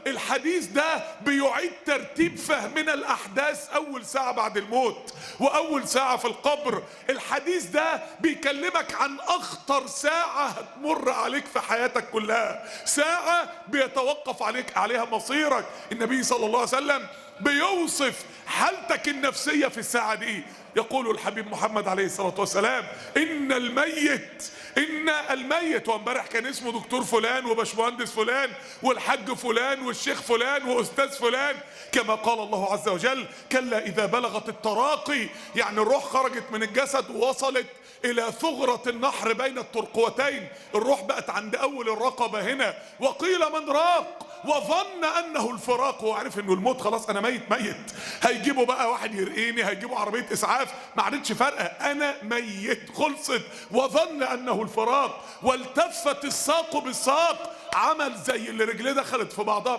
الحديث ده بيعيد ترتيب فهمنا الأحداث أول ساعة بعد الموت وأول ساعة في القبر. الحديث ده بيكلمك عن أخطر ساعة هتمر عليك في حياتك كلها، ساعة بيتوقف عليها مصيرك. النبي صلى الله عليه وسلم بيوصف حالتك النفسية في الساعة دي. يقول الحبيب محمد عليه الصلاة والسلام: إن الميت، إن الميت، وامبارح كان اسمه دكتور فلان وباشمهندس فلان والحاج فلان والشيخ فلان وأستاذ فلان، كما قال الله عز وجل: كلا إذا بلغت التراقي، يعني الروح خرجت من الجسد ووصلت إلى ثغرة النحر بين الترقوتين، الروح بقت عند أول الرقبة هنا. وقيل من راق وظن أنه الفراق، وعرف أنه الموت خلاص، أنا ميت ميت، هيجيبوا بقى واحد يرقيني، هيجيبوا عربية إسعاف، ما عادتش فارقة، أنا ميت خلصت. وظن أنه الفراق والتفت الساق بالساق، عمل زي اللي رجليه دخلت في بعضها.